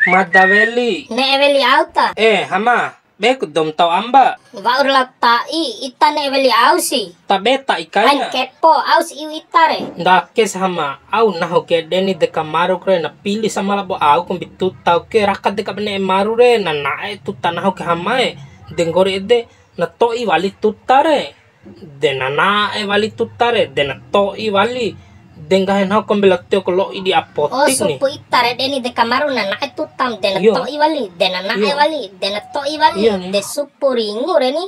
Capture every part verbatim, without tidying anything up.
Mada weli. Ne'e weli au ta? Eh, Hama, be ku dou ma tau amba. Wa'ur lao ta'i, ita ne'e weli au si. Ta be ta'i kaina. Ain kepo, au si iu ita re. Ndake si Hama, au nahu ke deni deka maru ke re, na pili sama labo au kombi tuta ke, raka deka ba ne'e maru re, na na'e tuta nahu ke Hama e. De nggori ede, na to'i wali tuta re. De na na'e wali tuta re, de na to'i wali. De nggahi nahu kombi lao tio ku lo'i di apotik ni. Oh, supu ita re deni deka maru na na'e tutam, de na to'i wali, de na na'e wali, de na to'i wali, de supu ringu re ni.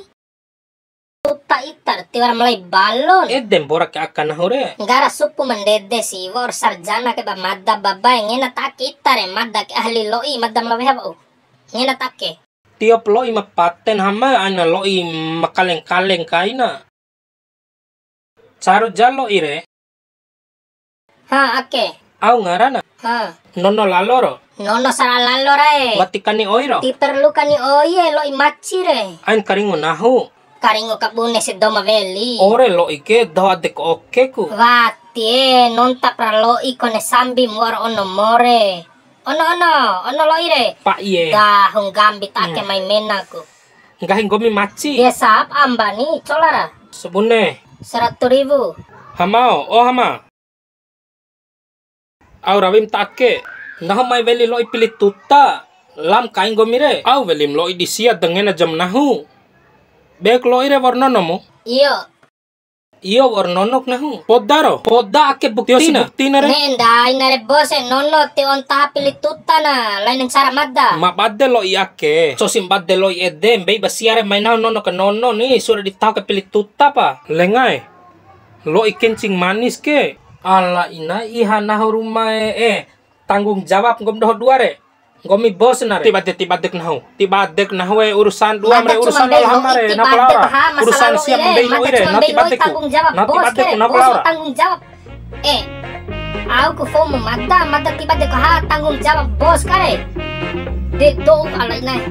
Tuta ita re tiwara malai balon. Ede mbora ke aka nahu re. Nggara supu ma ndede si, wa'ur sarjana ke ba mada babae, ngena ta ake ita re, mada ke ahli lo'i, mada ma lao weha wa'u. Ngena ta ake. Tiop lo'i ma paten Hama, aina lo'i ma kaleng-kaleng kaina. Caru ja lo'i re. Ha, ake. Au ngarana? Ha. Nono lalo ro? Nono sara lalo rae. Wati kani oi ro? Ti perlu kani oi e, lo'i maci re. Ain karingu nahu. Karingu kabune si dou ma weli. Ore lo'i ke, dahu adeku oke ku. Wati e, nontap ra lo'i kone sambi muar ono more. Ono, ono, ono lo'i re. Pa'i e. Dahu nggambi ta ake mai mena ku. Nggahi nggomi maci. Biasa ap amba ni, cola ra. Sabune. Seratus ribu. Hamao, o Hama. Au rawim ta ake. Nahu mai weli lo'i pili tuta. Lam kai nggomi re. Au welim lo'i di sia de ngena jam nahu. Bek lo'i re wa'ur nonomu? Iyo. Iyo, wa'ur nonok nahu. Poda ro? Poda ake buktina. Tio si buktina re. Ne'e ndai na re bos e, nono ti onta pili tuta na, lain ncara mada. Ma bade lo'i ake. Cosim bade lo'i ede, mbei ba sia re mai nahu nono ke nono ni, sura di taho ke pili tuta pa. Lenga e. Lo'i kencing manis ke. Ala ina iha nahu Ruma e, eh. Tanggung jawab nggomi doho dua re. Nggomi bos na re. Ti bade, ti badek nahu. Ti badek nahu e, urusan dua re, urusan ola Hama re. Nahu pala ora. Urusan sia mbei lo'i re. Nahu ti badek ku. Nahu ti badek ku, nahu pala ora. Tanggung jawab. Eh, au ku fomo mada, mada ti badek ha tanggung jawab bos ka re. De dou ala ina e.